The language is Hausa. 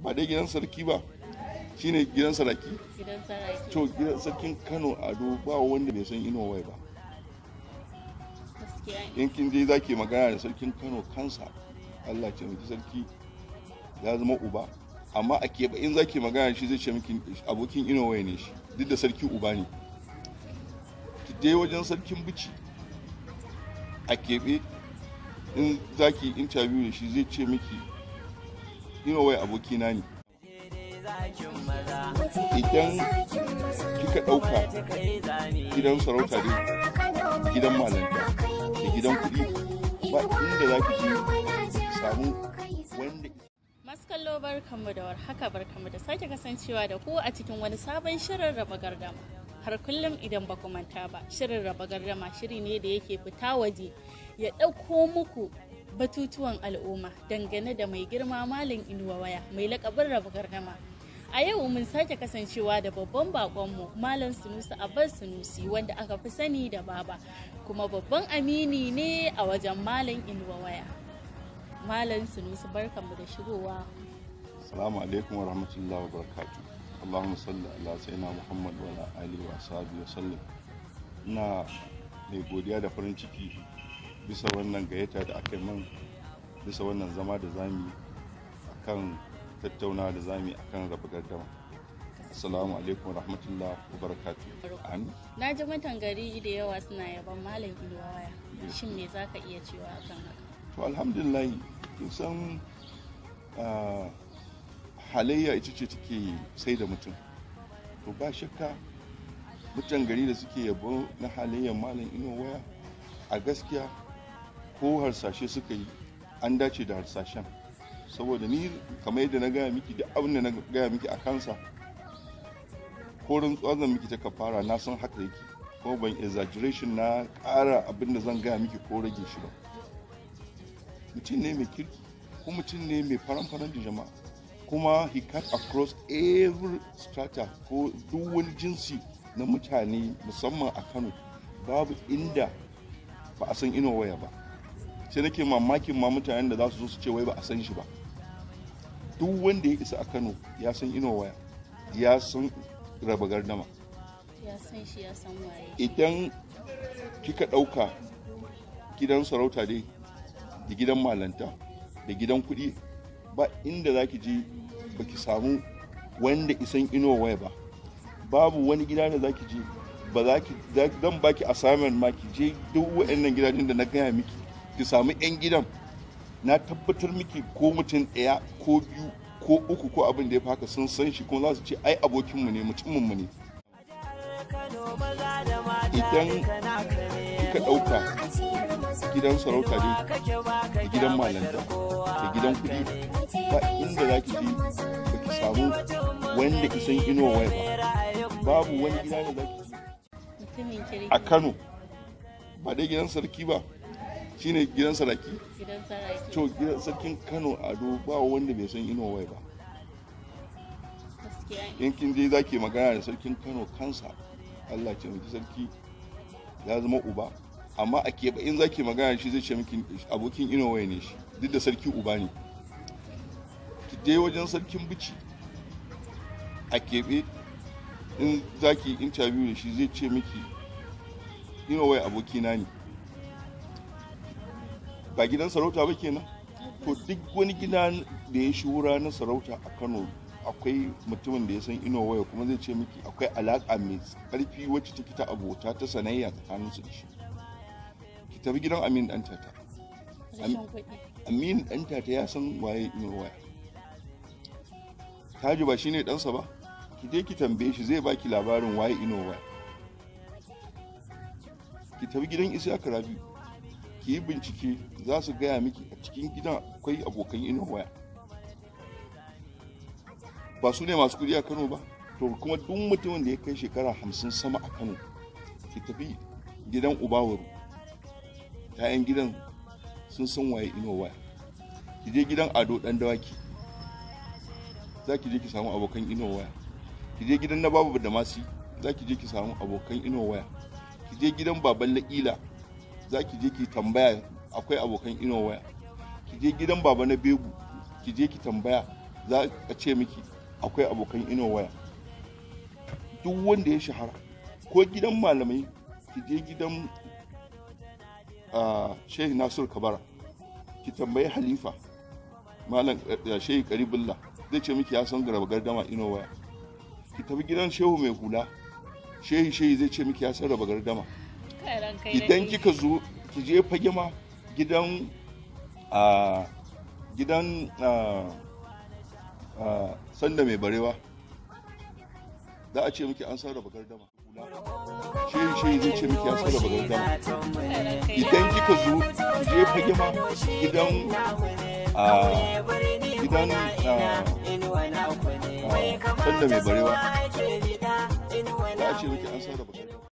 Ba dai gidan sarki ba, shine gidan saraki. Gidan saraki. To gidan sarkin Kano Ado ba wanda bai san Inuwa Waya ba. Gaskiya ne. In kin je zaki magana da sarkin Kano kansa, Allah ce miki sarki ya zama uba, amma a keɓe in zaki magana shi zai ce miki abokin Inuwa Waya ne shi, duk da sarki uba ne. Ki je wajen sarkin Bichi a keɓe in zaki interview da shi zai ce miki Inuwa Waya abokina ne. Idan kika ɗauka gidan sarauta dai, gidan malanta da gidan kuɗi, ba inda za ki je samu wanda Masu kallo, barkanmu da warhaka, barkanmu da sake kasancewa da ku a cikin wani sabon shirin Raba Gardama. Har kullum idan ba ku manta ba, shirin Raba Gardama shiri ne da yake fita waje ya ɗauko muku batutuwan al'umma dangane da mai girma Malam Inuwa Waya mai lakabin Raba Gardama. A yau mun sake kasancewa da babban bakonmu, Malam Sunusi Abbas Sunusi, wanda aka fi sani da Baba, kuma babban amini ne a wajen Malam Inuwa Waya. Malam Sunusi, barkanmu da shigowa. Assalamu alaikum wa rahmatullahi wa barakatuh. Allahumma salli ala sayyidina Muhammad wa ala alihi wa sahbihi wa sallam. Ina mai godiya da farin ciki bisa wannan gayyata da aka yi min, bisa wannan zama da zamu yi akan tattaunawa da zamu yi akan Raba Gardama. Assalamu alaikum wa rahmatullahi wa barakatuh. Amin. Na ji mutan gari da yawa suna yaban Malam Inuwa Waya. Shin me za ka iya cewa akan haka? To alhamdulillah, kin san halayya ita ce take sai da mutum. To ba shakka mutan gari da suke yabo na halayyar Malam Inuwa Waya, a gaskiya ko harsashe suka yi an dace da harsashen, saboda ni kamar yadda na gaya miki, duk abin da na gaya miki a kansa, ko rantsuwa zan miki ta kafara, na san haka yake, kuma ban exaggeration na ƙara abin da zan gaya miki ko rage shi ba. Mutum ne mai kirki, ko mutum ne mai faran-faran da jama'a, kuma he cut across every strata, ko duk wani jinsi na mutane, musamman a Kano babu inda ba a san Inuwa Waya ba. Sai nake mamakin ma mutanen da za su zo su ce wai ba a san shi ba. Duk wanda ya isa a Kano ya san Inuwa Waya, ya san Raba Gardama. Ya san shi, ya san waye. Idan kika ɗauka gidan sarauta dai, da gidan malanta da gidan kuɗi, ba inda za ki je ba ki samu wanda isan Inuwa Waya ba. Babu wani gida da za ki je ba za ki zan baki assignment ma, ki je duk waɗannan gidajen da na gaya miki, ki samu 'yan gidan. Na tabbatar miki ko mutum ɗaya ko biyu ko uku ko abin da ya fi haka sun san shi, kuma za su ce ai abokinmu ne, mutuminmu ne. Idan kika ɗauka gidan sarauta dai, da gidan malanta da gidan kuɗi, ba inda za ki je ba ki samu wanda isan Inuwa Waya ba. Babu wani gida da za ki je Mutumin kirki. a Kano ba dai gidan sarki ba, shine gidan saraki. Gidan saraki. To gidan sarkin Kano Ado ba wanda bai san Inuwa Waya ba. Gaskiya ne. In kin je zaki magana da sarkin Kano kansa, Allah ce miki sarki ya zama uba, amma a keɓe in zaki magana shi zai ce miki abokin Inuwa Waya ne shi, duk da sarki uba ne. Ki je wajen sarkin Bichi a keɓe in zaki interview da shi zai ce miki Inuwa Waya abokina ne. Ba gidan sarauta ba kenan. To duk wani gida da ya shura na sarauta a Kano akwai mutumin da ya san Inuwa Waya, kuma zai ce miki akwai alaƙa mai ƙarfi wacce take ta abota, ta sanayya tsakaninsu da shi. Ki tafi gidan Aminu Dan Tata. Rashin kuɗi. Aminu Dan Tata ya san waye Inuwa Waya. Taji ba shine ɗansa ba? Ki je ki tambaye shi, zai baki labarin waye Inuwa Waya. Ki tafi gidan Isiyaka Rabi'u, ki yi bincike, za su gaya miki a cikin gidan akwai abokan Inuwa Waya. Ba su ne masu kuɗi a Kano ba? To kuma duk mutumin da ya kai shekara 50 sama a Kano, ki tafi gidan Ubawaru, 'ya'yan gidan sun san waye Inuwa Waya. Ki je gidan Ado Dan Dawaki, za ki je ki samu abokan Inuwa Waya. Ki je gidan na Babu da Masi, za ki je ki samu abokan Inuwa Waya. Ki je gidan Baban La'ila, za ki je ki tambaya, akwai abokan Inuwa Waya. Ki je gidan Baba na Begu, ki je ki tambaya. za a ce miki akwai abokan Ino Waya. Duk wanda ya shahara ko gidan malamai, ki je gidan Shehu Nasiru Kabara, ki tambayi Halifa Malam Shehu Karibullah, zai ce miki ya san Raba Gardama Ino Waya. Ki tafi gidan Shehu Mai Hula, Shehi zai ce miki ya san Raba Gardama. Idan kika zo, ki je fage ma, gidan gidan Sanda Mai Barewa, za a ce miki an san Raba Gardama. Shehi zai ce miki ya san Raba Gardama. Idan kika zo, ki je fage ma, gidan Sanda Mai Barewa, za a ce miki an san Raba Gardama.